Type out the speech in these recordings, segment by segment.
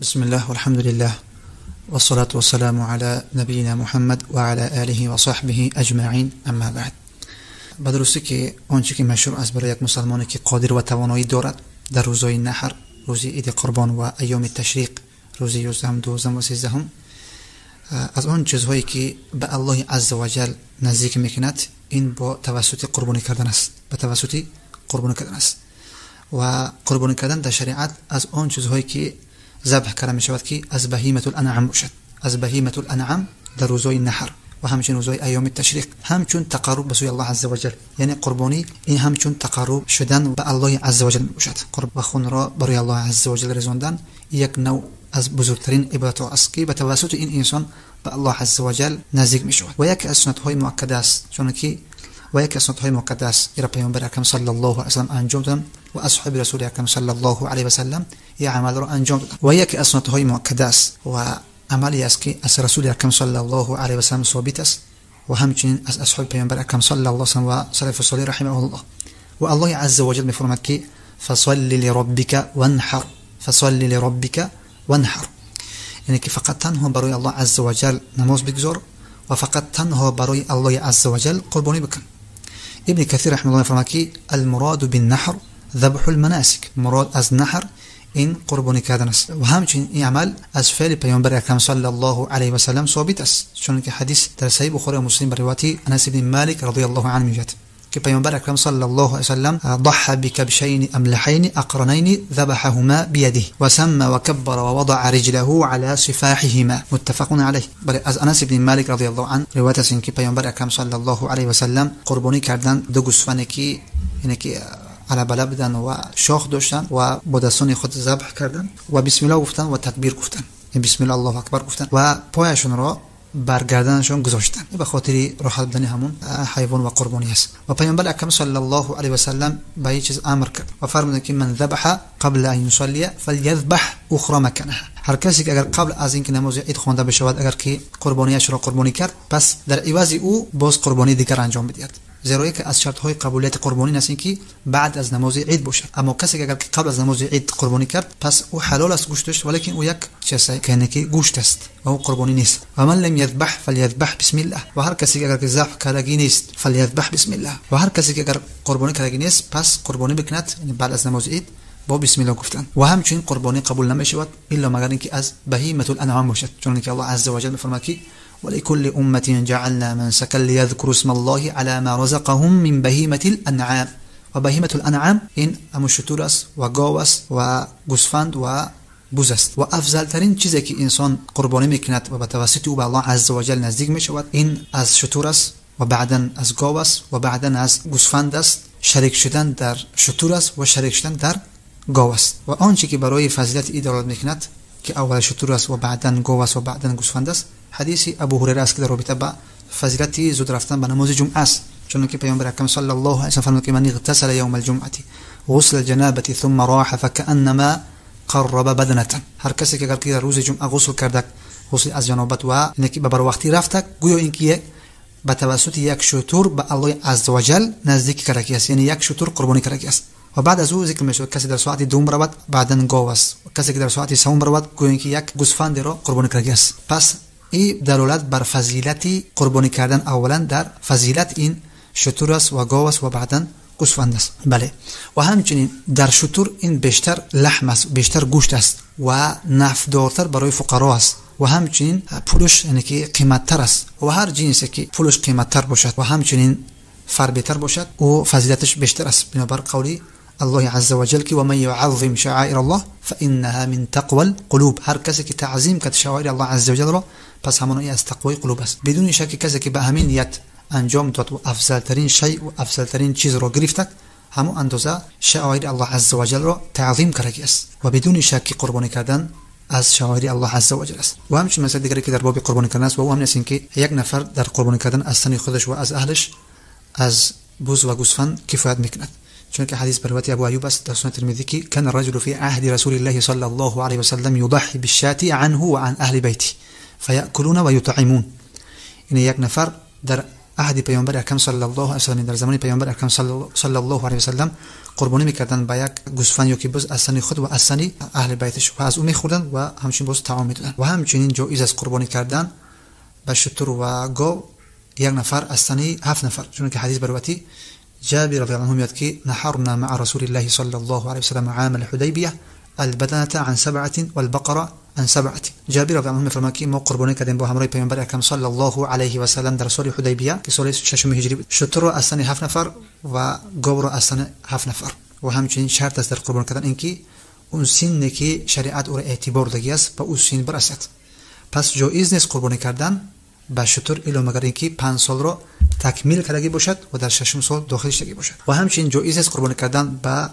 بسم الله والحمد لله والصلاة والسلام على نبینا محمد وعلى آله وصحبه اجمعین اما بعد. به درستی که آنچه که مشروع است برای یک مسلمانی که قادر و توانایی دارد در روزهای نحر، روز عید قربان و ایام تشریق، روز 11، 12 و 13، از آن چیزهایی که به الله عزوجل نزدیک میکند این با توسط قربانی کردن است، به توسط قربانی کردن است. و قربانی کردن در شریعت از آن چیزهایی که ذبح کرده می شود که از بهیمة الانعام باشد، از بهیمة الانعام در روزهای نحر و همچنین روزهای ایام تشریق، همچون تقرب به سوی الله عزوجل، یعنی قربانی این همچون تقرب شدن به الله عزوجل می باشد. قرب و خون را برای الله عزوجل رساندن یک نوع از بزرگترین عبادت است که به توسط این انسان به الله عزوجل نزدیک می شود. و یکی از سنت های مؤکد است، چون که و یکی از سنت های مؤکد است که پیامبر اکرم صلی الله علیه و سلم انجام دادند و اصحاب رسول اکرم صلی الله علیه و سلم این عمل را انجام دادند. و یکی از سنت های مؤکد است و عملی است که از رسول اکرم صلی الله علیه و سلم ثابت است و همچنین از اصحاب پیامبر اکرم صلی الله علیه و سلم و سلف صالح رحمه الله. و الله عزوجل می‌فرماید که فصل لربک وانحر، فصل لربک وانحر، یعنی که فقط تنها برای الله عزوجل نماز بگذار و فقط تنها برای الله عزوجل قربانی بکن. ابن کثیر رحمه الله فرمود که المراد بالنحر ذبح المناسک، مراد از نحر این قربانی کردن است. و همچنین این عمل از فعل پیامبر اکرم صلی الله علیه و سلم ثابت است، چون که حدیث در صحیح بخاری و مسلم بر روایت انس بن مالک رضی الله عنه میگوید که پیامبر اکرم صلی الله علیه و سلم ضحى بكبشين املحين اقرنين ذبحهما بيده وسمى وكبر ووضع رجله على صفاحهما، متفق عليه. بله، از انس بن مالک رضی الله عنه روایت است که پیامبر اکرم صلی الله علیه و سلم قربانی کردن دو گوسفند که یعنی که علی بلا بودن و شاخ داشتن و با دستان خود ذبح کردن و بسم الله گفتن و تکبیر گفتن، بسم الله الله اکبر گفتن و پایشون را برگردنشون گذاشتن به خاطر راحت بودن همون حیوان و قربانی است. و پیامبر اکرم صلی الله علیه و سلم به این چیز امر کرد و فرمود که من ذبح قبل ان یصلی فلیذبح اخرى مکانها، هر کسی که اگر قبل از اینکه نماز عید خوانده بشود اگر که قربانیش را قربانی کرد پس در عوض او باز قربانی دیگر انجام بدهد، زیرا یکی از شرط های قبولیت قربانی است که بعد از نماز عید باشد. اما کسی که اگر قبل از نماز عید قربانی کرد پس او حلال است گوشتش، ولیکن او یک چیز که گوشت است و او قربانی نیست. و من لم یذبح فلیذبح بسم الله، و هر کسی که اگر ذبح کردگی نیست فلیذبح بسم الله، و هر کسی که اگر قربانی کردگی نیست پس قربانی بکند، یعنی بعد از نماز عید با بسم الله گفتن. و همچنین قربانی قبول نمیشود الا مگر اینکه از بهیمة الانعام باشد، چون که الله عزوجل میفرماید که ولكل أمة جعلنا منسكا ليذكروا اسم الله على ما رزقهم من بهيمة الأنعام. و بهیمة الانعام این همون شتر است و گاو است و گوسفند و بز است. و افضل ترین چیزی که انسان قربانی میکند و به توسط او به الله عزوجل نزدیک میشود این از شتر است و بعدا از گاو است و بعدا از گوسفند است. شریک شدن در شتر است و شریک شدن در گاو است. و آنچه که برای فضیلت ای دلالت میکند که اول شتر است و بعدا گاو است و بعدا گوسفند است، حدیث ابو هریره است که در رابطه با فضیلت زود رفتن به نماز جمعه است، چون که پیامبر اکرم صلی الله علیه و سلم فرمود که من اغتسل یوم الجمعه غسل الجنابه ثم راح فكأنما قرب بدنه، هر کسی که اگر در روز جمعه غسل کرد، غسل از جنابت و اینکه به بر وقتی رفت، گویا اینکه به توسط یک شتر به الله عزوجل نزدیک کرده است، یعنی یک شتر قربانی کرده است. و بعد از او ذکر میشود کسی در ساعت دوم رود بعدا گاو است، و کسی که در ساعت سوم رود گویا اینکه یک گوسفند را قربانی کرده است. پس این دلالت بر فضیلت قربانی کردن اولا در فضیلت این شتر است و گاو است و بعدا گوسفند است. بله، و همچنین در شتر این بیشتر لحم است، بیشتر گوشت است و نفعدارتر برای فقرا است و همچنین پولش یعنی که قیمتتر است و هر جنسی که پولش قیمتتر باشد و همچنین فربهتر باشد او فضیلتش بیشتر است. بنابر قولی الله عزوجل که و من يعظم شعائر الله فإنها من تقوى القلوب، هر کسی که تعظیم کرد شعائر الله عزوجل را پس همون از تقوای قلوب است. بدون شک کسی که به همین نیت انجام داد و افضل ترین شیء و افضل ترین چیز را گرفت همون اندازه شعائر الله عزوجل را تعظیم کرده است و بدون شک قربانی کردن از شعائر الله عزوجل است. و همچنین مسئله دیگری که در باب قربانی کردن است و او هم است که یک نفر در قربانی کردن از تن خودش و از اهلش از بز و گوسفند کفایت میکند، چون که حدیث بر روایت ابو ایوب است در سنن ترمذی که کان الرجل في عهد رسول الله صلی الله علیه و سلم یضحی بالشاة عنه وعن اهل بیته فیأکلون و یطعمون، یعنی یک نفر در عهد پیامبر اکرم صلی الله علیه و سلم، در زمان پیامبر اکرم صلی الله علیه و سلم قربانی میکردن با یک گوسفند یا که بز از سن خود و از سن اهل بیتش و از او میخوردن و همچنین باز طعام میدادن. و همچنین جایز است قربانی کردن به شتر و گاو یک نفر از سن 7 نفر، چون که حدیث بروتی جابر رضی الله عنه میاد که نحرنا مع رسول الله صلی الله علیه و سلم عام الحدیبیه البدنة عن 7 والبقرة عن 7. جابر رضی الله عنه میفرماید که ما قربانی کردیم با همراه پیامبر اکرم صلی الله علیه و سلم در سال حدیبیه که سال 6 هجری بود، شتر را از سن 7 نفر و گاو را از سن 7 نفر. و همچنین شرط است در قربان کردن اینکه اون سنی که شریعت او را اعتبار داده است به او سن برسد. پس جایز نیست قربانی کردن به شتر الا مگر اینکه 5 سال را تکمیل کرده باشد و در 6 سال داخل شده باشد. و همچنین جایز نیست قربانی کردن به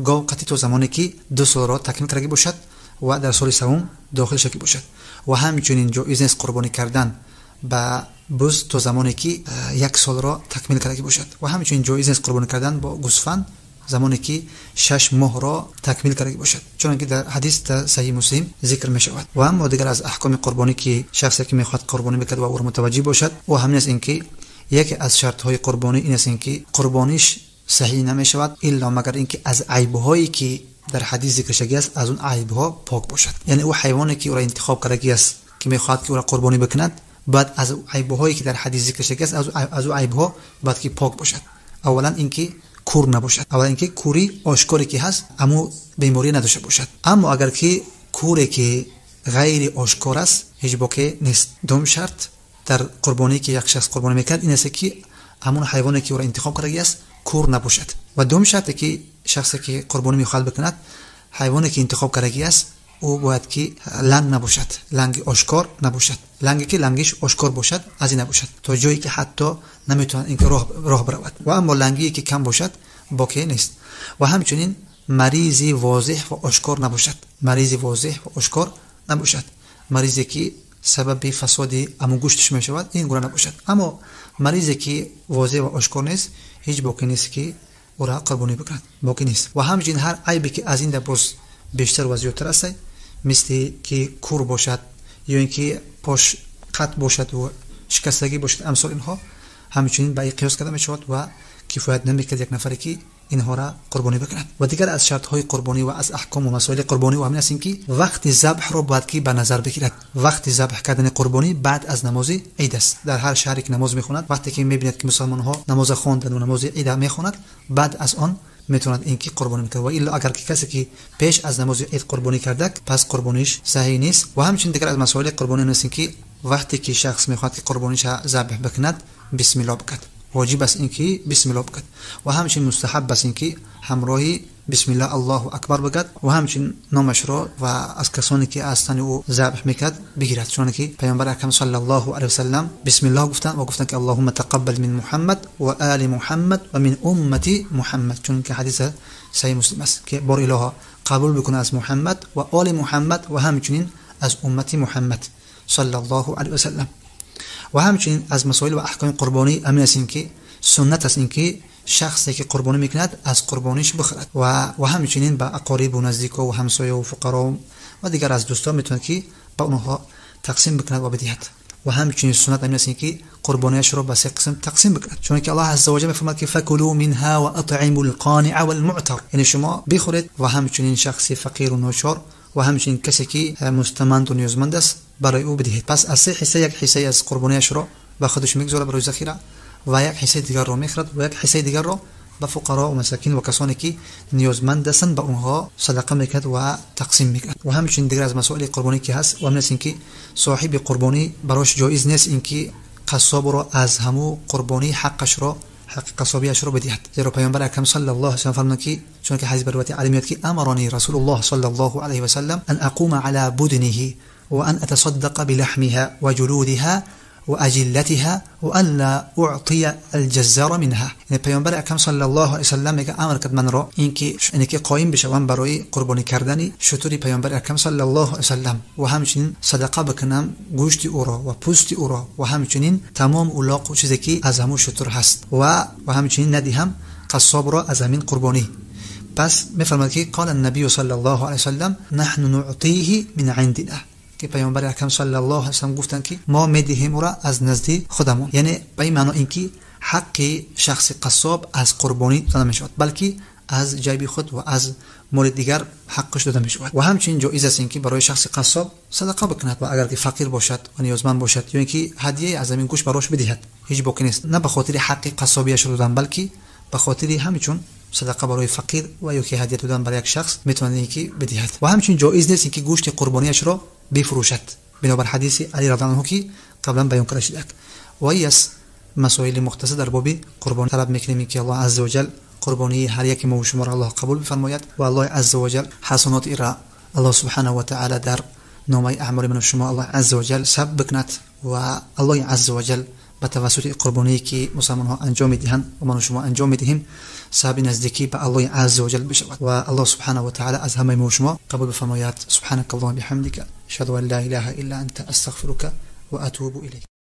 گاو قطعی تا زمانی که 2 سال را تکمیل کرده باشد و در سال سوم داخل شده باشد. و همچنین جایز نیست قربانی کردن به بز تا زمانی که 1 سال را تکمیل کرده باشد. و همچنین جایز نیست قربانی کردن با گوسفند زمانی که 6 ماه را تکمیل کرده باشد، چون که در حدیث در صحیح مسلم ذکر می شود. و اما دیگر از احکام قربانی که شخصی که میخواد قربانی بکند و او را متوجه باشد، و همین است اینکه یکی از شرط های قربانی این است اینکه قربانیش صحیح نمی شود الا مگر اینکه از عیب هایی که در حدیث ذکر شده است از اون عیب ها پاک باشد. یعنی او حیوانی که او را انتخاب کرده است که میخواد که او را قربانی بکند، باید از عیب هایی که در حدیث ذکر شده است از او عیب ها باید که پاک باشد. اولا اینکه کور نباشد، اولا اینکه کوری آشکاری که هست اما بیماری نداشته باشد. اما اگر که کوری که غیر آشکار است هیچ باکی نیست. دوم شرط در قربانی که یک شخص قربانی میکرد این است که همون حیوانی که او را انتخاب کرده است کور نباشد. و دوم شرط که شخصی که قربانی میخواد بکند حیوانی که انتخاب کرده است او باید که لنگ نباشد، لنگ آشکار نباشد، لنگی که لنگش آشکار باشد از این نباشد تا جایی که حتی نمیتواند اینکه راه برود. و اما لنگی که کم باشد باکی نیست. و همچنین مریضی واضح و آشکار نباشد، مریضی واضح و آشکار نباشد، مریضی که سبب فساد امو گوشتش میشود این گونه نباشد. اما مریضی که واضح و آشکار نیست هیچ باکی نیست که او را قربانی بکند، باکی نیست. و همچنین هر عیبی که از این باز بیشتر و زیادتر است، مثل که کور باشد یا اینکه پاش قطع باشد و شکستگی باشد، امثال اینها همچنین به این قیاس کرده میشود و کفایت نمیکرد یک نفری که اینها را قربانی بکند. و دیگر از شرط های قربانی و از احکام و مسائل قربانی و همین است اینکه وقت ذبح را باید که به نظر بگیرد. وقت ذبح کردن قربانی بعد از نماز عید است. در هر شهری که نماز میخواند وقتی که میبیند که مسلمان ها نماز خواندند و نماز عید میخواند، بعد از آن میتواند اینکه قربانی بکند. و الا اگر که کسی که پیش از نماز عید قربانی کرده پس قربانیش صحیح نیست. و همچنین دیگر از مسائل قربانی این است که وقتی که شخص میخواد که قربانیش ذبح بکند بسم الله بکند، واجب است اینکه بسم الله بگد. و همچنین مستحب است اینکه همراهی بسم الله الله اکبر بگد و همچنین نامش را و از کسانی که از تن او ذبح میکرد بگیرد، چون که پیامبر اکرم صلی الله علیه و سلم بسم الله گفتند و گفتند که اللهم تقبل من محمد و آل محمد و من امتی محمد، چون که حدیث صحیح مسلم است که بار اله قبول بکنه از محمد و آل محمد و همچنین از امتی محمد صلی الله علیه و سلم. و همچنین از مسائل و احکام قربانی امین است اینکه سنت است اینکه شخصی که قربانی میکند از قربانیش بخورد. و همچنین به اقارب و نزدیکا و همسایه و فقرا و دیگر از دوستان میتواند که به اونها تقسیم بکند و بدهد. و همچنین سنت امین است که قربانیش را به 3 قسم تقسیم بکند، چون که الله عز وجل میفرماید که فکلوا منها واطعموا القانع والمعتر، یعنی شما بخورید و همچنین شخص فقیر و ناچار و همچنین کسی که مستمند و نیازمند است برای او بدهید. پس از 3 حصه یک حصه از قربانیش را به خودش میگذارد برای ذخیره و یک حصه دیگر را میخرد و یک حصه دیگر را به فقرا و مساکین و کسانی که نیازمند هستند به اونها صدقه میکرد و تقسیم میکرد. و همچنین دیگر از مسائل قربانی که هست و همین است اینکه صاحب قربانی براش جایز نیست اینکه قصاب را از همو قربانی حقش را حق قصابیش را بدهد، زیرا پیامبر اکرم صلی الله علیه و سلم فرمودند که چون که حدیث بروایت علی میاد که امرنی رسول الله صلی الله علیه و سلم ان اقوم على بدنه وان اتصدق بلحمها وجلودها وأجلتها وأن لا أعطي الجزار منها. یعنی پیامبر اکرم صلی الله علیه و سلم میگه امر کرد من را اینکه قایم بشوم برای قربانی کردن شتر پیامبر اکرم صلی الله علیه و سلم و همچنین صدقه بکنم گوشت او را و پوست او را و همچنین تمام اولاق و چیزی که از همون شتر هست و همچنین ندهم قصاب را از همین قربانی. پس میفرماد که قال النبی صلی الله علیه و سلم نحن نعطیه من عندنا، ки Паёмбари Акрам саллаллоҳу алайҳи васаллам гуфтанд, ки мо медиҳем ӯро аз назди худамон. Яъне ба ин маъно инки ҳаққи шахси қассоб аз қурбонӣ дода намешавад, балки аз ҷайби худ ва аз моли дигар ҳаққаш дода мешавад. Ва ҳамчунин ҷоиз аст инки барои шахси қассоб садақа бикунад ва агар ки фақир бошад ва ниёзманд бошад ё инки ҳадияе аз ҳамин гӯшт барош бидиҳад, ҳеҷ боке нест, на ба хотири ҳаққи қассобияш додан, балки ба хотири ҳамчун садақа барои фақир ва ё ки ҳадия додан барои як шахс метавонад инки бидиҳад. Ва ҳамчунин ҷоиз нест инки гӯшти қурбонияшро бифурӯшад, бинобар ҳадиси Али радиаллоҳу анҳу, ки қаблан баён карда шудааст. Ва ин аст масоили мухтасар дар боби қурбонӣ. Талаб мекунем ки Аллоҳ азза ва ҷал қурбонии ҳар яке мо ва шуморо Аллоҳ қабул бифармояд ва Аллоҳ азза ва ҷал ҳасаноти ира Аллоҳ субҳанаҳу ва таъала дар номаи аъмоли ман ва шумо Аллоҳ азза ва ҷал сабт бикунад ва Аллоҳ азза ва ҷал ба тавассути қурбоние ки мусалмонҳо анҷом медиҳанд ва ман ва шумо анҷом медиҳем сабаби наздикӣ ба Аллоҳи азза ва ҷал бишавад ва Аллоҳ субҳанаҳу ва таъала аз ҳамаи мо ва шумо қабул бифармояд. Субҳанакаллоҳумма биҳамдика, ашҳаду ан ла илаҳа илла анта, астағфирука ва атубу илайк.